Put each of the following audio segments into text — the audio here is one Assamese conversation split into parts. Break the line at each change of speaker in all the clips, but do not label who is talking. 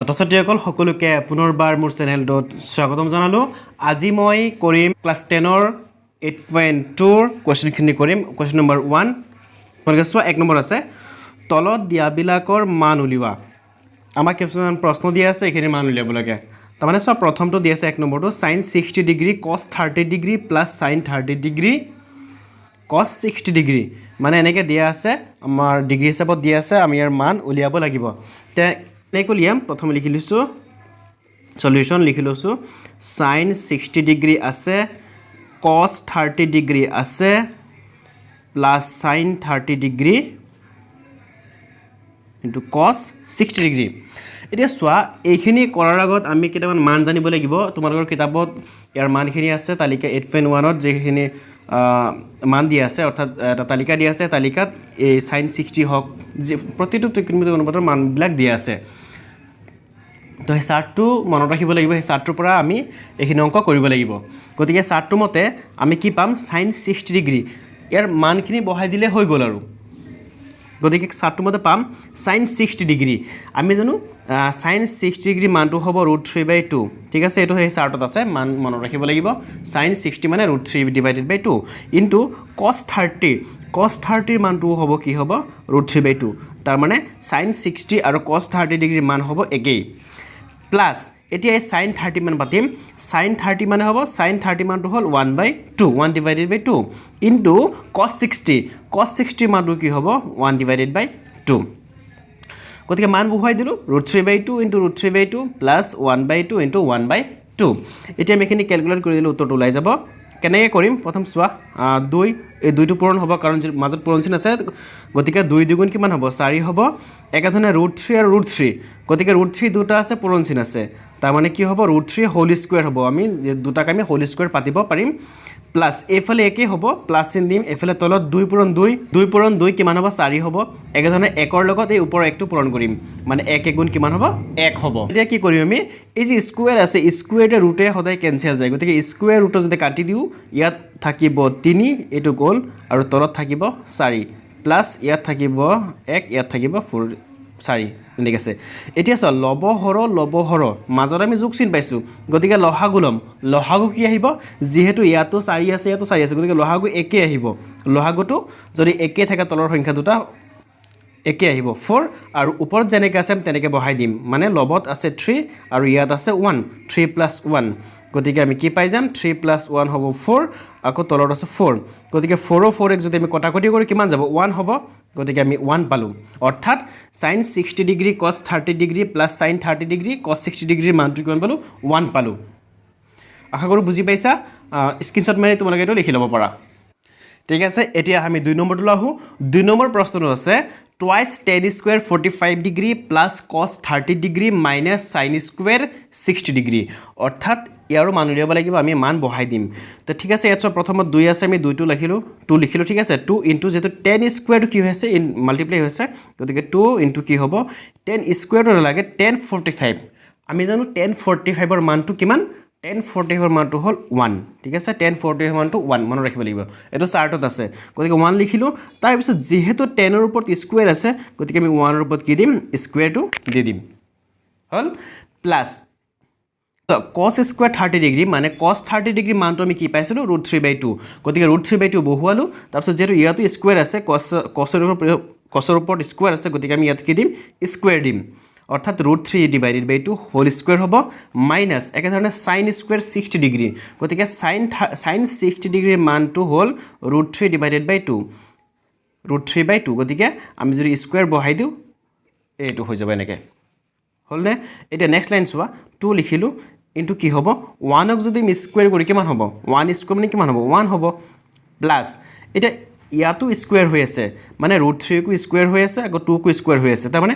ছাত্ৰ ছাত্ৰীসকল, সকলোকে পুনৰবাৰ মোৰ চেনেলটোত স্বাগতম জনালোঁ। আজি মই কৰিম ক্লাছ 10ৰ 8.2ৰ কুৱেশ্যনখিনি কৰিম। কুৱেশ্যন নম্বৰ 1 তোমালোকে চোৱা। 1 নম্বৰ আছে, তলত দিয়াবিলাকৰ মান উলিওৱা। আমাক কিছুমান প্ৰশ্ন দিয়া আছে, এইখিনিৰ মান উলিয়াব লাগে। তাৰমানে চোৱা, প্ৰথমটো দি আছে 1 নম্বৰটো, sine 60 degree cos 30 degree plus sine 30 degree cos 60 degree। মানে এনেকৈ দিয়া আছে, আমাৰ ডিগ্ৰী হিচাপত দিয়া আছে, আমি ইয়াৰ মান উলিয়াব লাগিব। তেনেকৈ উলিয়াম। প্ৰথমে লিখি লৈছোঁ, চলিউশ্যন লিখি লৈছোঁ। চাইন 60 ডিগ্ৰী আছে, কছ 30 ডিগ্ৰী আছে, plus sine 30 degree into cos 60 degree। এতিয়া চোৱা, এইখিনি কৰাৰ আগত আমি কেইটামান মান জানিব লাগিব। তোমালোকৰ কিতাপত ইয়াৰ মানখিনি আছে। তালিকা 8.1ত যিখিনি মান দিয়া আছে, অৰ্থাৎ এটা তালিকা দিয়া আছে, তালিকাত এই চাইন 60 হওক, যি প্ৰতিটো ত্ৰিকোণমিতিক অনুপাতৰ মানবিলাক দিয়া আছে। তো সেই চাৰ্টটো মনত ৰাখিব লাগিব। সেই চাৰ্টটোৰ পৰা আমি এইখিনি অংক কৰিব লাগিব। গতিকে চাৰ্টটোৰ মতে আমি কি পাম? চাইন 60 ডিগ্ৰী, ইয়াৰ মানখিনি বহাই দিলে হৈ গ'ল আৰু। গতিকে চাৰ্টটোৰ মতে পাম চাইন 60 ডিগ্ৰী। আমি জানো চাইন 60 ডিগ্ৰী মানটো হ'ব ৰুট থ্ৰী বাই টু। ঠিক আছে, এইটো সেই চাৰ্টত আছে, মান মনত ৰাখিব লাগিব। চাইন 60 মানে root three divided by two into cos 30। Cos 30ৰ মানটো হ'ব কি হ'ব? ৰুট থ্ৰী বাই টু। তাৰমানে চাইন 60 আৰু কছ 30 ডিগ্ৰীৰ মান হ'ব একেই। প্লাছ এতিয়া এই চাইন 30 মান পাতিম। চাইন 30 মানে হ'ব, চাইন 30 মানটো হ'ল one by two, one divided by two into cos 60। Cos 60ৰ মানটো কি হ'ব? ওৱান ডিভাইডেড বাই টু। গতিকে মান বহুৱাই দিলোঁ, root three by two into root three by two plus one by two into one by two। এতিয়া আমি এইখিনি কেলকুলেট কৰি দিলে উত্তৰটো ওলাই যাব। কেনেকৈ কৰিম? প্ৰথম চোৱা, দুই, এই দুইটো পূৰণ হ'ব, কাৰণ মাজত পূৰণ চিন আছে। গতিকে দুই দুগুণ কিমান হ'ব? চাৰি হ'ব। একেধৰণে ৰুট থ্ৰী আৰু ৰুট থ্ৰী, গতিকে ৰুট থ্ৰী দুটা আছে, পূৰণ চিন আছে, তাৰমানে কি হ'ব? ৰুট থ্ৰী হোল স্কুৱেৰ হ'ব। আমি যে দুটাক আমি হোল স্কুৱেৰ পাতিব পাৰিম। প্লাছ এইফালে একেই হ'ব, প্লাছ চিন দিম। এইফালে তলত দুই পূৰণ দুই, দুই পূৰণ দুই কিমান হ'ব? চাৰি হ'ব। একেধৰণে একৰ লগত এই ওপৰৰ একটো পূৰণ কৰিম, মানে এক এগুণ কিমান হ'ব? এক হ'ব। এতিয়া কি কৰিম আমি? এই যে স্কুৱেৰ আছে, স্কুৱেৰতে ৰুটে সদায় কেঞ্চেল যায়। গতিকে স্কুৱেৰ ৰুটত যদি কাটি দিওঁ, ইয়াত থাকিব তিনি, এইটো গ'ল, আৰু তলত থাকিব চাৰি, প্লাছ ইয়াত থাকিব এক, ইয়াত থাকিব ফ'ৰ, চাৰি, এনেকৈ আছে। এতিয়া চোৱা, লব হৰ, লব হৰ, মাজত আমি যোগ চিন পাইছোঁ, গতিকে লসাগু ল'ম। লসাগু কি আহিব? যিহেতু ইয়াতো চাৰি আছে, ইয়াতো চাৰি আছে, গতিকে লসাগু একেই আহিব। লসাগুটো যদি একেই থাকে, তলৰ সংখ্যা দুটা একে আহিব, ফ'ৰ। আৰু ওপৰত যেনেকৈ আছে আমি তেনেকৈ বহাই দিম। মানে লবত আছে থ্ৰী আৰু ইয়াত আছে ওৱান, থ্ৰী প্লাছ ওৱান। গতিকে আমি কি পাই যাম? থ্ৰী প্লাছ ওৱান হ'ব ফ'ৰ। আকৌ তলত আছে ফ'ৰ। গতিকে ফ'ৰৰ ফ'ৰ এক যদি আমি কটাকটি কৰোঁ, কিমান যাব? ওৱান হ'ব। গতিকে আমি ওৱান পালোঁ। অৰ্থাৎ sine 60 degree cos 30 degree plus sine 30 degree cos 60 ডিগ্ৰীৰ মানটো কিমান পালোঁ? ওৱান পালোঁ। আশা কৰোঁ বুজি পাইছা। স্ক্ৰীনশ্বট মাৰি তোমালোকে এইটো লিখি ল'ব পাৰা। ঠিক আছে, এতিয়া আমি 2 নম্বৰটোলৈ আহোঁ। 2 নম্বৰ প্ৰশ্নটো আছে, twice tan square 45 degree plus cos 30 degree minus sine square 60 degree। অৰ্থাৎ ইয়াৰো মান উলিয়াব লাগিব, আমি মান বহাই দিম। তো ঠিক আছে, ইয়াত চোৱা, প্ৰথমত দুই আছে, আমি দুইটো লিখিলোঁ, টু লিখিলোঁ। ঠিক আছে, টু ইনটু, যিহেতু টেন স্কুৱেৰটো কি হৈ আছে? ইন মাল্টিপ্লাই হৈছে। গতিকে টু ইনটু কি হ'ব? টেন স্কুৱেৰটো নালাগে, টেন 45। আমি জানো টেন 45ৰ মানটো কিমান। টেন 45ৰ মানটো হ'ল ওৱান। ঠিক আছে, টেন 45 মানটো ওৱান, মনত ৰাখিব লাগিব। এইটো চাৰ্টত আছে। গতিকে ওৱান লিখিলোঁ। তাৰপিছত যিহেতু টেনৰ ওপৰত স্কুৱেৰ আছে, গতিকে আমি ওৱানৰ ওপৰত কি দিম? স্কুৱেৰটো দি দিম। হ'ল। Plus cos square 30 degree, মানে কছ 30 ডিগ্ৰী মানটো আমি কি পাইছিলোঁ? ৰুট থ্ৰী বাই টু। গতিকে ৰুট থ্ৰী বাই টু বহুৱালোঁ। তাৰপিছত যিহেতু ইয়াতো স্কুৱেৰ আছে, কছৰ ওপৰত স্কুৱেৰ আছে, গতিকে আমি ইয়াত কি দিম? স্কুৱেৰ দিম। অৰ্থাৎ root three divided by two whole square হ'ব। মাইনাছ একেধৰণে চাইন স্কুৱেৰ 60 ডিগ্ৰী। গতিকে চাইন 60 ডিগ্ৰীৰ মানটো হ'ল root three divided by two, root three by two। গতিকে আমি যদি স্কুৱেৰ বহাই দিওঁ, এইটো হৈ যাব এনেকৈ। হ'লনে? এতিয়া নেক্সট লাইন চোৱা। টু লিখিলোঁ, ইনটু কি হ'ব? ওৱানক যদি আমি স্কুৱেৰ কৰি কিমান হ'ব? ওৱান স্কুৱেৰ মানে কিমান হ'ব? ওৱান হ'ব। প্লাছ এতিয়া ইয়াতো স্কুৱেৰ হৈ আছে, মানে ৰুট থ্ৰীকো স্কুৱেৰ হৈ আছে, আকৌ টুকো স্কুৱেৰ হৈ আছে। তাৰমানে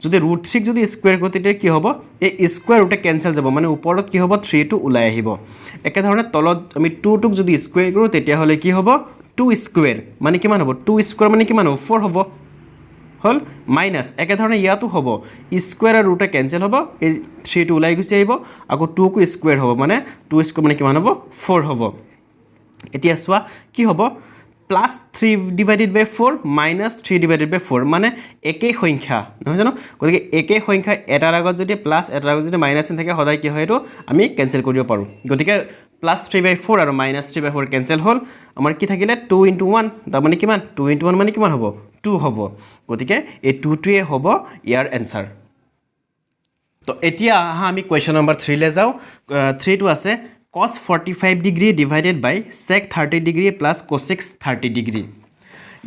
যদি ৰুট থ্ৰীক যদি স্কুৱেৰ কৰোঁ, তেতিয়া কি হ'ব? এই স্কুৱেৰ ৰুটে কেঞ্চেল যাব, মানে ওপৰত কি হ'ব? থ্ৰীটো ওলাই আহিব। একেধৰণে তলত আমি টুটোক যদি স্কুৱেৰ কৰোঁ, তেতিয়াহ'লে কি হ'ব? টু স্কুৱেৰ মানে কিমান হ'ব? টু স্কুৱেৰ মানে কিমান হ'ব? ফ'ৰ হ'ব। হ'ল। মাইনাছ একেধৰণে ইয়াতো হ'ব, স্কুৱেৰ আৰু ৰুটে কেঞ্চেল হ'ব, এই থ্ৰীটো ওলাই গুচি আহিব। আকৌ টুকো স্কুৱেৰ হ'ব, মানে টু স্কুৱেৰ মানে কিমান হ'ব? ফ'ৰ হ'ব। এতিয়া চোৱা কি হ'ব। Plus three divided by four minus three divided by four, মানে একেই সংখ্যা, নহয় জানো? গতিকে একেই সংখ্যা এটাৰ আগত যদি প্লাছ, এটাৰ আগত যদি মাইনাছ থাকে, সদায় কি হয়, এইটো আমি কেঞ্চেল কৰিব পাৰোঁ। গতিকে প্লাছ থ্ৰী বাই ফ'ৰ আৰু minus three by four cancel হ'ল। আমাৰ কি থাকিলে? টু ইণ্টু ওৱান, তাৰমানে কিমান? টু ইণ্টু ওৱান মানে কিমান হ'ব? টু হ'ব। গতিকে এই টুটোৱে হ'ব ইয়াৰ এনচাৰ। তো এতিয়া আহা, আমি কুৱেশ্যন নম্বৰ থ্ৰীলৈ যাওঁ। থ্ৰীটো আছে cos 45 degree divided by sec 30 degree plus cosec 30 degree।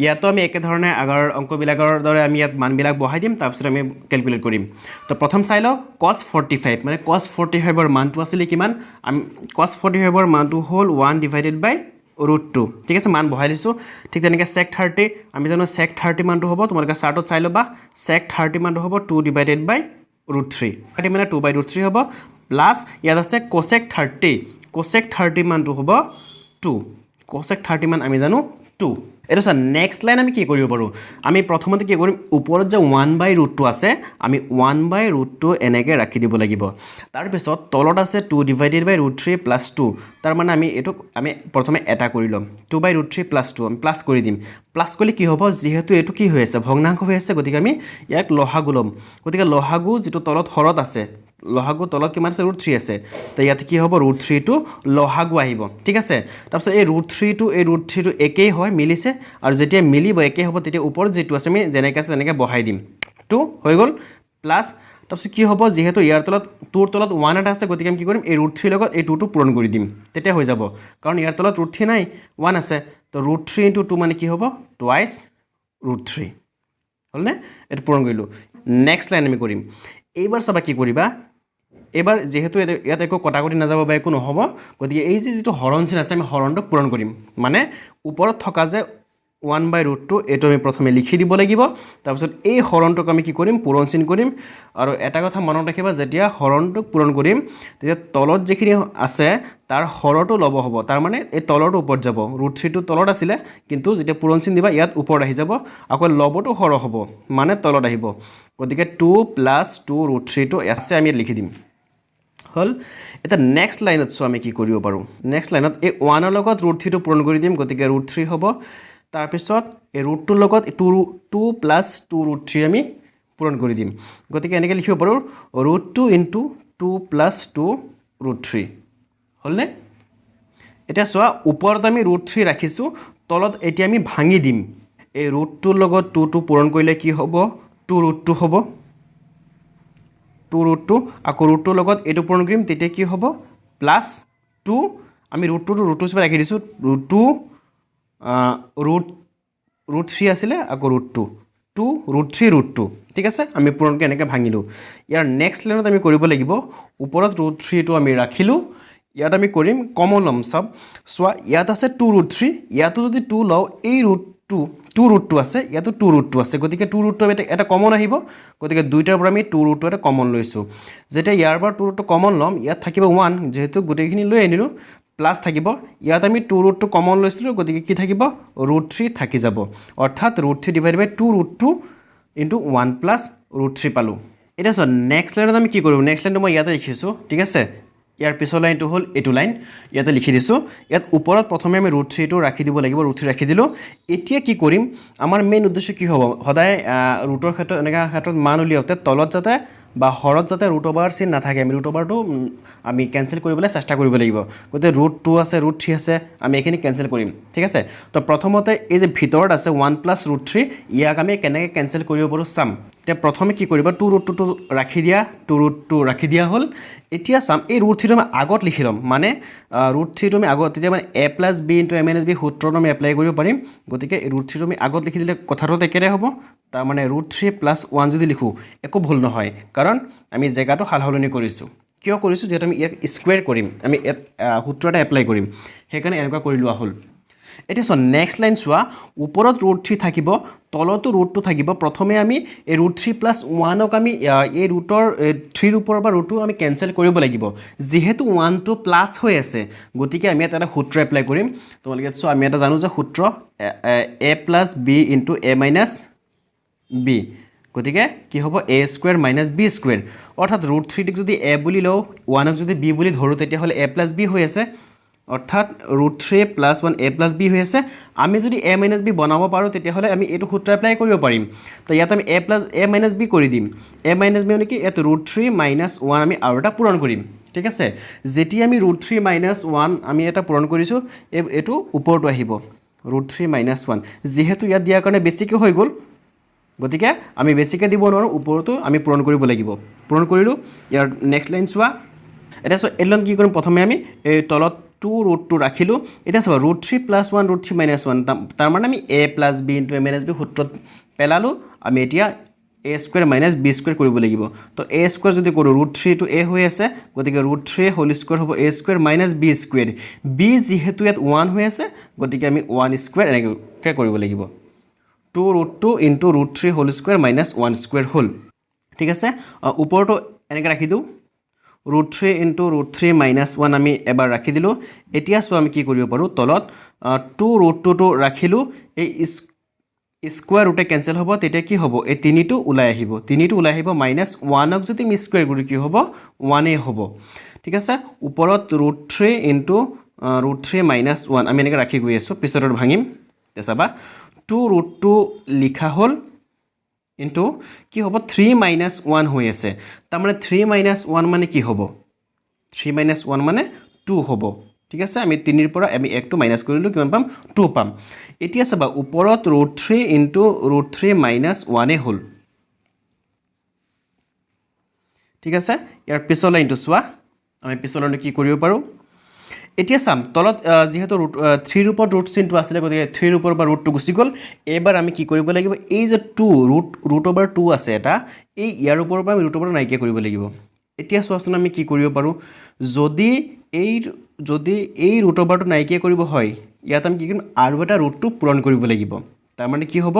ইয়াতো আমি একেধৰণে আগৰ অংকবিলাকৰ দৰে আমি ইয়াত মানবিলাক বহাই দিম, তাৰপিছত আমি কেলকুলেট কৰিম। তো প্ৰথম চাই লওঁ, কছ 45, মানে কছ 45ৰ মানটো আছিলে কিমান? আমি কছ 45ৰ মানটো হ'ল one divided by root two, ঠিক আছে? মান বহাই দিছোঁ। ঠিক তেনেকৈ চেক 30, আমি জানো চেক 30 মানটো হ'ব, তোমালোকে চাৰ্টত চাই ল'বা, চেক 30 মানটো হ'ব two divided by root three। 30 মানে টু বাই ৰুট থ্ৰী হ'ব। প্লাছ ইয়াত আছে কোচেক 30। কোচেক 30 মানটো হ'ব টু। কোচেক 30 মান আমি জানো টু। এইটো চোৱা, নেক্সট লাইন আমি কি কৰিব পাৰোঁ? আমি প্ৰথমতে কি কৰিম? ওপৰত যে ওৱান বাই ৰুট টু আছে, আমি ওৱান বাই ৰুট টু এনেকৈ ৰাখি দিব লাগিব। তাৰপিছত তলত আছে two divided by root three plus two, তাৰমানে আমি এইটোক আমি প্ৰথমে এটা কৰি ল'ম। Two by root three plus two আমি প্লাছ কৰি দিম। প্লাছ কৰিলে কি হ'ব? যিহেতু এইটো কি হৈ আছে? ভগ্নাংশ হৈ আছে, গতিকে আমি ইয়াক লহাগু ল'ম। গতিকে লহাগু যিটো তলত হৰত আছে, লহাগু তলত কিমান আছে? ৰুট থ্ৰী আছে। তো ইয়াত কি হ'ব? ৰুট থ্ৰীটো লহাগু আহিব, ঠিক আছে? তাৰপিছত এই ৰুট থ্ৰীটো, এই ৰুট থ্ৰীটো একেই হয়, মিলিছে। আৰু যেতিয়া মিলিব, একেই হ'ব, তেতিয়া ওপৰত যিটো আছে আমি যেনেকৈ আছে তেনেকৈ বহাই দিম। টু হৈ গ'ল। প্লাছ তাৰপিছত কি হ'ব? যিহেতু ইয়াৰ তলত টুৰ তলত ওৱান এটা আছে, গতিকে আমি কি কৰিম? এই ৰুট থ্ৰীৰ লগত এই টুটো পূৰণ কৰি দিম, তেতিয়া হৈ যাব। কাৰণ ইয়াৰ তলত ৰুট থ্ৰী নাই, ওৱান আছে। তো ৰুট থ্ৰী ইণ্টু টু মানে কি হ'ব? টুৱাইছ ৰুট থ্ৰী হ'লনে? এইটো পূৰণ কৰিলোঁ। নেক্সট লাইন আমি কৰিম। এইবাৰ চাবা কি কৰিবা। এইবাৰ যিহেতু ইয়াত একো কটাকটি নাযাব বা একো নহ'ব, গতিকে এই যে যিটো হৰণ চিন আছে, আমি হৰণটো পূৰণ কৰিম। মানে ওপৰত থকা যে ওৱান বাই ৰুট টু, এইটো আমি প্ৰথমে লিখি দিব লাগিব। তাৰপিছত এই হৰণটোক আমি কি কৰিম? পূৰণ চিন কৰিম। আৰু এটা কথা মনত ৰাখিবা, যেতিয়া হৰণটোক পূৰণ কৰিম, তেতিয়া তলত যিখিনি আছে তাৰ হৰটো ল'ব হ'ব। তাৰমানে এই তলৰটো ওপৰত যাব। ৰুট থ্ৰীটো তলত আছিলে, কিন্তু যেতিয়া পূৰণ চিন দিবা, ইয়াত ওপৰত আহি যাব। আকৌ লবটো হৰ হ'ব, মানে তলত আহিব। গতিকে টু প্লাছ টু ৰুট থ্ৰীটো আছে, আমি ইয়াত লিখি দিম। হ'ল। এতিয়া নেক্সট লাইনত চোৱা, আমি কি কৰিব পাৰোঁ। নেক্সট লাইনত এই ওৱানৰ লগত ৰুট থ্ৰীটো পূৰণ কৰি দিম, গতিকে ৰুট থ্ৰী হ'ব। তাৰপিছত এই ৰুট টুৰ লগত two plus two root three আমি পূৰণ কৰি দিম। গতিকে এনেকৈ লিখিব পাৰোঁ, root two into two plus two root three হ'লনে? এতিয়া চোৱা, ওপৰত আমি ৰুট থ্ৰী ৰাখিছোঁ, তলত এতিয়া আমি ভাঙি দিম। এই ৰুট টুৰ লগত টু টু পূৰণ কৰিলে কি হ'ব? টু ৰুট টু হ'ব। টু ৰুট টু, আকৌ ৰুট টুৰ লগত এইটো পূৰণ কৰিম, তেতিয়া কি হ'ব? প্লাছ টু, আমি ৰুট টুটো ৰুট টু হিচাপে ৰাখি দিছোঁ। Root two root three আছিলে, আকৌ root two, two root three root two, ঠিক আছে? আমি পূৰণকৈ এনেকৈ ভাঙিলোঁ। ইয়াৰ নেক্সট লাইনত আমি কৰিব লাগিব, ওপৰত ৰুট থ্ৰীটো আমি ৰাখিলোঁ। ইয়াত আমি কৰিম, কমন ল'ম চব। চোৱা, ইয়াত আছে টু ৰুট থ্ৰী, ইয়াতো যদি টু লওঁ, এই root two, two root two আছে, ইয়াতো টু ৰুট টু আছে, গতিকে টু ৰুট টু এটা কমন আহিব। গতিকে দুইটাৰ পৰা আমি টু ৰুট টু এটা কমন লৈছোঁ। যেতিয়া ইয়াৰ পৰা টু ৰুট টু কমন ল'ম, ইয়াত থাকিব ওৱান, যিহেতু গোটেইখিনি লৈ আনিলোঁ, প্লাছ থাকিব। ইয়াত আমি টু ৰুট টু কমন লৈছিলোঁ, গতিকে কি থাকিব? ৰুট থ্ৰী থাকি যাব। অৰ্থাৎ root three divide by two root two into one plus root three পালোঁ। এতিয়া চোৱা, নেক্সট লাইনত আমি কি কৰিম? নেক্সট লাইনটো মই ইয়াতে লিখিছোঁ, ঠিক আছে? ইয়াৰ পিছৰ লাইনটো হ'ল এইটো লাইন, ইয়াতে লিখি দিছোঁ। ইয়াত ওপৰত প্ৰথমে আমি ৰুট থ্ৰীটো ৰাখি দিব লাগিব। ৰুট থ্ৰী ৰাখি দিলোঁ। এতিয়া কি কৰিম? আমাৰ মেইন উদ্দেশ্য কি হ'ব? সদায় ৰুটৰ ক্ষেত্ৰত, এনেকুৱা ক্ষেত্ৰত মান উলিয়াওঁতে তলত যাতে বা হৰত যাতে ৰুট অভাৰ চিন নাথাকে, আমি ৰুট অভাৰটো আমি কেঞ্চেল কৰিবলৈ চেষ্টা কৰিব লাগিব। গতিকে ৰুট টু আছে, ৰুট থ্ৰী আছে, আমি এইখিনি কেঞ্চেল কৰিম, ঠিক আছে? তো প্ৰথমতে এই যে ভিতৰত আছে ওৱান প্লাছ ৰুট থ্ৰী, ইয়াক আমি কেনেকৈ কেঞ্চেল কৰিব পাৰোঁ চাম। এতিয়া প্ৰথমে কি কৰিবা? টু ৰুট টুটো ৰাখি দিয়া। টু ৰুট টু ৰাখি দিয়া হ'ল। এতিয়া চাম, এই ৰুট থ্ৰীটো আমি আগত লিখি ল'ম। মানে ৰুট থ্ৰীটো আমি আগত, তেতিয়া মানে a plus b into a minus b সূত্ৰটো আমি এপ্লাই কৰিব পাৰিম। গতিকে এই ৰুট থ্ৰীটো আমি আগত লিখি দিলে কথাটো একেৰে হ'ব। তাৰমানে ৰুট থ্ৰী প্লাছ ওৱান যদি লিখোঁ, একো ভুল নহয়, কাৰণ আমি জেগাটো সাল সলনি কৰিছোঁ। কিয় কৰিছোঁ? যিহেতু আমি ইয়াক স্কুৱেৰ কৰিম, আমি ইয়াত সূত্ৰ এটা এপ্লাই কৰিম, সেইকাৰণে এনেকুৱা কৰি লোৱা হ'ল। এতিয়া চোৱা, নেক্সট লাইন চোৱা, ওপৰত ৰুট থ্ৰী থাকিব, তলতো ৰুট টু থাকিব। প্ৰথমে আমি এই ৰুট থ্ৰী প্লাছ ওৱানক আমি এই ৰুটৰ থ্ৰীৰ ওপৰৰ পৰা ৰুটটো আমি কেঞ্চেল কৰিব লাগিব। যিহেতু ওৱানটো প্লাছ হৈ আছে, গতিকে আমি ইয়াত এটা সূত্ৰ এপ্লাই কৰিম। তোমালোকে চোৱা, আমি এটা জানো যে সূত্ৰ a plus b into a minus b। গতিকে কি হ'ব? A square minus b square। অৰ্থাৎ ৰুট থ্ৰীটোক যদি এ বুলি লওঁ, ওৱানক যদি বি বুলি ধৰোঁ, তেতিয়াহ'লে এ প্লাছ বি হৈ আছে। অৰ্থাৎ root three plus one a plus b হৈ আছে। আমি যদি এ মাইনাছ বি বনাব পাৰোঁ, তেতিয়াহ'লে আমি এইটো সূত্ৰ এপ্লাই কৰিব পাৰিম। তো ইয়াত আমি a plus a minus b কৰি দিম। এ মাইনাছ বি মানে কি? ইয়াত ৰুট থ্ৰী মাইনাছ ওৱান আমি আৰু এটা পূৰণ কৰিম, ঠিক আছে? যেতিয়া আমি ৰুট থ্ৰী মাইনাছ ওৱান আমি এটা পূৰণ কৰিছোঁ, এইটো ওপৰটো আহিব ৰুট থ্ৰী মাইনাছ ওৱান। যিহেতু ইয়াত দিয়াৰ কাৰণে বেছিকৈ হৈ গ'ল, গতিকে আমি বেছিকৈ দিব নোৱাৰোঁ, ওপৰতো আমি পূৰণ কৰিব লাগিব। পূৰণ কৰিলোঁ। ইয়াৰ নেক্সট লাইন চোৱা। এতিয়া চোৱা, এই লাইন কি কৰিম? প্ৰথমে আমি এই তলত টু ৰুট টু ৰাখিলোঁ। এতিয়া চাবা, root three plus one, root three minus one, তাৰমানে আমি a plus b into a minus b সূত্ৰত পেলালোঁ। আমি এতিয়া a square minus b square কৰিব লাগিব। তো এ স্কুৱেৰ যদি কৰোঁ, ৰুট থ্ৰীটো এ হৈ আছে, গতিকে ৰুট থ্ৰী হোল স্কুৱেৰ হ'ব a square minus b square। B যিহেতু ইয়াত ওৱান হৈ আছে, গতিকে আমি ওৱান স্কুৱেৰ এনেকৈ কৰিব লাগিব। Two root two into root three whole square minus one square হ'ল, ঠিক আছে? ওপৰটো এনেকৈ ৰাখি দিওঁ। Root three into root three minus one আমি এবাৰ ৰাখি দিলোঁ। এতিয়া চোৱা, আমি কি কৰিব পাৰোঁ? তলত টু ৰুট টুটো ৰাখিলোঁ। এই স্কুৱেৰ ৰুটে কেঞ্চেল হ'ব, তেতিয়া কি হ'ব? এই তিনিটো ওলাই আহিব, তিনিটো ওলাই আহিব। মাইনাছ ওৱানক যদি আমি স্কুৱেৰ কৰোঁ, কি হ'ব? ওৱানেই হ'ব, ঠিক আছে? ওপৰত root three into root three minus one আমি এনেকৈ ৰাখি গৈ আছোঁ, পিছত ভাঙিম। এতিয়া চাবা, টু ৰুট টু লিখা হ'ল, ইনটু কি হ'ব? থ্ৰী মাইনাছ ওৱান হৈ আছে, তাৰমানে থ্ৰী মাইনাছ ওৱান মানে কি হ'ব? থ্ৰী মাইনাছ ওৱান মানে টু হ'ব, ঠিক আছে? আমি তিনিৰ পৰা আমি একটো মাইনাছ কৰিলোঁ, কিমান পাম? টু পাম। এতিয়া চাবা, ওপৰত root three into root three minus ওৱানেই হ'ল, ঠিক আছে? ইয়াৰ পিছৰ লাইনটো চোৱা, আমি পিছৰ লাইনটো কি কৰিব পাৰোঁ? এতিয়া চাম, তলত যিহেতু ৰুট থ্ৰীৰ ওপৰত ৰুট চিনটো আছিলে, গতিকে থ্ৰীৰ ওপৰৰ পৰা ৰুটটো গুচি গ'ল। এইবাৰ আমি কি কৰিব লাগিব? এই যে two root root over two আছে এটা, এই ইয়াৰ ওপৰৰ পৰা আমি ৰুট অভাৰ নাইকিয়া কৰিব লাগিব। এতিয়া চোৱাচোন, আমি কি কৰিব পাৰোঁ? যদি এই ৰুট অভাৰটো নাইকিয়া কৰিব হয়, ইয়াত আমি কি কৰিম? আৰু এটা ৰুটটো পূৰণ কৰিব লাগিব। তাৰমানে কি হ'ব?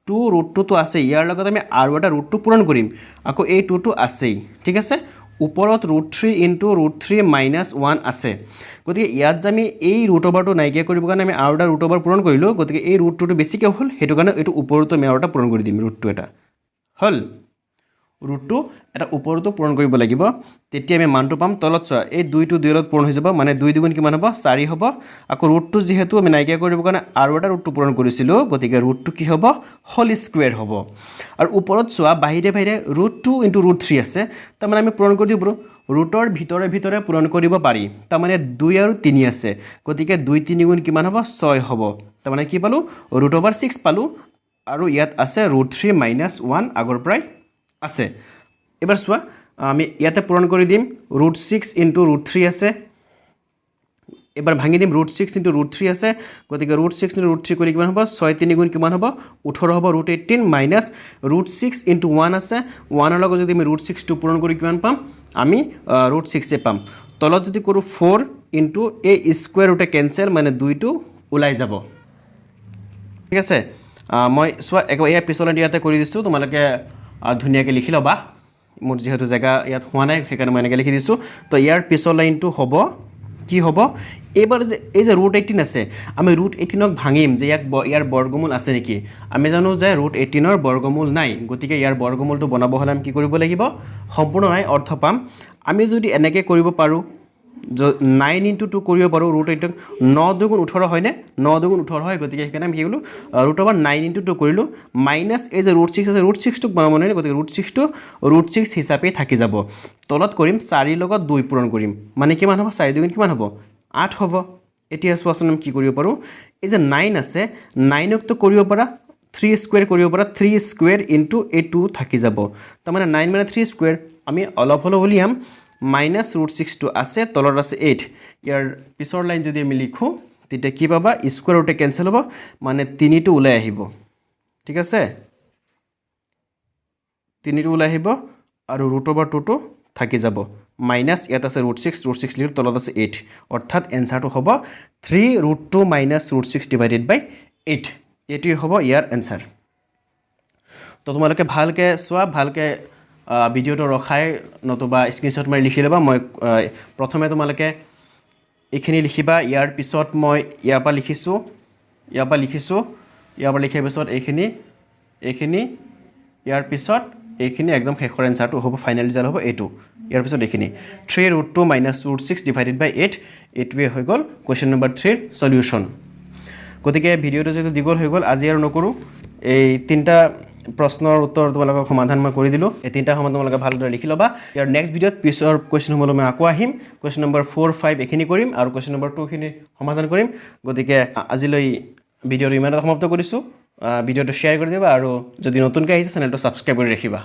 টু ৰুট টুটো আছে, ইয়াৰ লগত আমি আৰু এটা ৰুটটো পূৰণ কৰিম। আকৌ এই টুটো আছেই, ঠিক আছে? ওপৰত root three into root three minus one আছে। গতিকে ইয়াত যে আমি এই ৰুট অভাৰটো নাইকিয়া কৰিবৰ কাৰণে আমি আৰু এটা ৰুট অভাৰ পূৰণ কৰিলোঁ, গতিকে এই ৰুট টুটো বেছিকৈ হ'ল, সেইটো কাৰণে এইটো ওপৰতো আমি আৰু এটা পূৰণ কৰি দিম। ৰুটটো এটা হ'ল, ৰুটটো এটা ওপৰতো পূৰণ কৰিব লাগিব, তেতিয়া আমি মানটো পাম। তলত চোৱা, এই দুইটো দুইৰ লগত পূৰণ হৈ যাব, মানে দুই দুগুণ কিমান হ'ব? চাৰি হ'ব। আকৌ ৰুটটো যিহেতু আমি নাইকিয়া কৰিবৰ কাৰণে আৰু এটা ৰুটটো পূৰণ কৰিছিলোঁ, গতিকে ৰুটটো কি হ'ব? হোল স্কুৱেৰ হ'ব। আৰু ওপৰত চোৱা, বাহিৰে বাহিৰে root two into root three আছে, তাৰমানে আমি পূৰণ কৰি দিব পাৰোঁ। ৰুটৰ ভিতৰে ভিতৰে পূৰণ কৰিব পাৰি, তাৰমানে দুই আৰু তিনি আছে, গতিকে দুই তিনি গুণ কিমান হ'ব? ছয় হ'ব। তাৰমানে কি পালোঁ? ৰুট অভাৰ ছিক্স পালোঁ। আৰু ইয়াত আছে ৰুট থ্ৰী মাইনাছ ওৱান, আগৰ পৰাই আছে। এইবাৰ চোৱা, আমি ইয়াতে পূৰণ কৰি দিম। Root six into root three আছে। এবাৰ ভাঙি দিম। Root six into root three আছে, গতিকে root six into root three কৰি কিমান হ'ব? ছয় তিনি গুণ কিমান হ'ব? 18 হ'ব। Root 18 minus root six into one আছে। ওৱানৰ লগত যদি আমি ৰুট ছিক্সটো পূৰণ কৰি কিমান পাম? আমি ৰুট ছিক্সে পাম। তলত যদি কৰোঁ, ফ'ৰ ইনটু এই স্কুৱেৰ ৰুটে কেঞ্চেল, মানে দুইটো ওলাই যাব, ঠিক আছে? মই চোৱা, একেবাৰে ইয়াৰ পিছলৈ ইয়াতে কৰি দিছোঁ, তোমালোকে ধুনীয়াকৈ লিখি ল'বা। মোৰ যিহেতু জেগা ইয়াত হোৱা নাই, সেইকাৰণে মই এনেকৈ লিখি দিছোঁ। তো ইয়াৰ পিছৰ লাইনটো হ'ব কি হ'ব? এইবাৰ যে এই যে ৰুট 18 আছে, আমি ৰুট 18ক ভাঙিম যে ইয়াক ইয়াৰ বৰ্গমূল আছে নেকি। আমি জানো যে ৰুট 18ৰ বৰ্গমূল নাই, গতিকে ইয়াৰ বৰ্গমূলটো বনাব হ'লে আমি কি কৰিব লাগিব? সম্পূৰ্ণ নাই, অৰ্ধ পাম। আমি যদি এনেকৈ কৰিব পাৰোঁ, নাইন ইনটু টু কৰিব পাৰোঁ ৰুট 18, ন দুগুণ 18 হয়নে? ন দুগুণ 18 হয়। গতিকে সেইকাৰণে আমি কি কৰিলোঁ? Root over nine into two কৰিলোঁ। মাইনাছ এই যে ৰুট ছিক্স আছে, ৰুট ছিক্সটোক বনাব নোৱাৰি, গতিকে ৰুট ছিক্সটো ৰুট ছিক্স হিচাপেই থাকি যাব। তলত কৰিম, চাৰিৰ লগত দুই পূৰণ কৰিম, মানে কিমান হ'ব? চাৰি দুগুণ কিমান হ'ব? আঠ হ'ব। এতিয়া চোৱাচোন, আমি কি কৰিব পাৰোঁ? এই যে নাইন আছে, নাইনকতো কৰিব পাৰা, থ্ৰী স্কুৱেৰ কৰিব পাৰা। থ্ৰী স্কুৱেৰ ইনটু এই টু থাকি যাব, তাৰমানে নাইন মানে থ্ৰী স্কুৱেৰ। আমি অলপ হ'লেও উলিয়াম। মাইনাছ ৰুট ছিক্সটো আছে, তলত আছে এইট। ইয়াৰ পিছৰ লাইন যদি আমি লিখোঁ, তেতিয়া কি পাবা? স্কুৱেৰ ৰুটে কেঞ্চেল হ'ব, মানে তিনিটো ওলাই আহিব, ঠিক আছে? তিনিটো ওলাই আহিব আৰু ৰুট অভাৰ টুটো থাকি যাব। মাইনাছ ইয়াত আছে ৰুট ছিক্স, ৰুট ছিক্স লিখিলোঁ, তলত আছে এইট। অৰ্থাৎ এনচাৰটো হ'ব three root two minus root six divided by eight। এইটোৱে হ'ব ইয়াৰ এনচাৰ। তো তোমালোকে ভালকৈ চোৱা, ভালকৈ ভিডিঅ'টো ৰখাই নতুবা স্ক্ৰীনশ্বট মাৰি লিখি ল'বা। মই প্ৰথমে তোমালোকে এইখিনি লিখিবা। ইয়াৰ পিছত মই ইয়াৰ পৰা লিখিছোঁ, ইয়াৰ পৰা লিখিছোঁ। ইয়াৰ পৰা লিখাৰ পিছত এইখিনি, এইখিনি, ইয়াৰ পিছত এইখিনি একদম শেষৰ এনচাৰটো হ'ব, ফাইনেল ৰিজাল্ট হ'ব এইটো। ইয়াৰ পিছত এইখিনি three root two minus root six divided by eight, এইটোৱে হৈ গ'ল কুৱেশ্যন নম্বৰ থ্ৰীৰ চলিউশ্যন। গতিকে ভিডিঅ'টো যিহেতু দীঘল হৈ গ'ল, আজি আৰু নকৰোঁ। এই তিনিটা প্ৰশ্নৰ উত্তৰ তোমালোকক সমাধান মই কৰি দিলোঁ। এই তিনিটা সমাধান তোমালোকে ভালদৰে লিখি ল'বা। ইয়াৰ নেক্সট ভিডিঅ'ত পিছৰ কুৱেশ্যনসমূহলৈ মই আকৌ আহিম। কুৱেশ্যন নম্বৰ ফ'ৰ, ফাইভ এইখিনি কৰিম আৰু কুৱেশ্যন নম্বৰ টুখিনি সমাধান কৰিম। গতিকে আজিলৈ ভিডিঅ'টো ইমানতে সমাপ্ত কৰিছোঁ। ভিডিঅ'টো শ্বেয়াৰ কৰি দিবা আৰু যদি নতুনকৈ আহিছে, চেনেলটো ছাবস্ক্ৰাইব কৰি ৰাখিবা।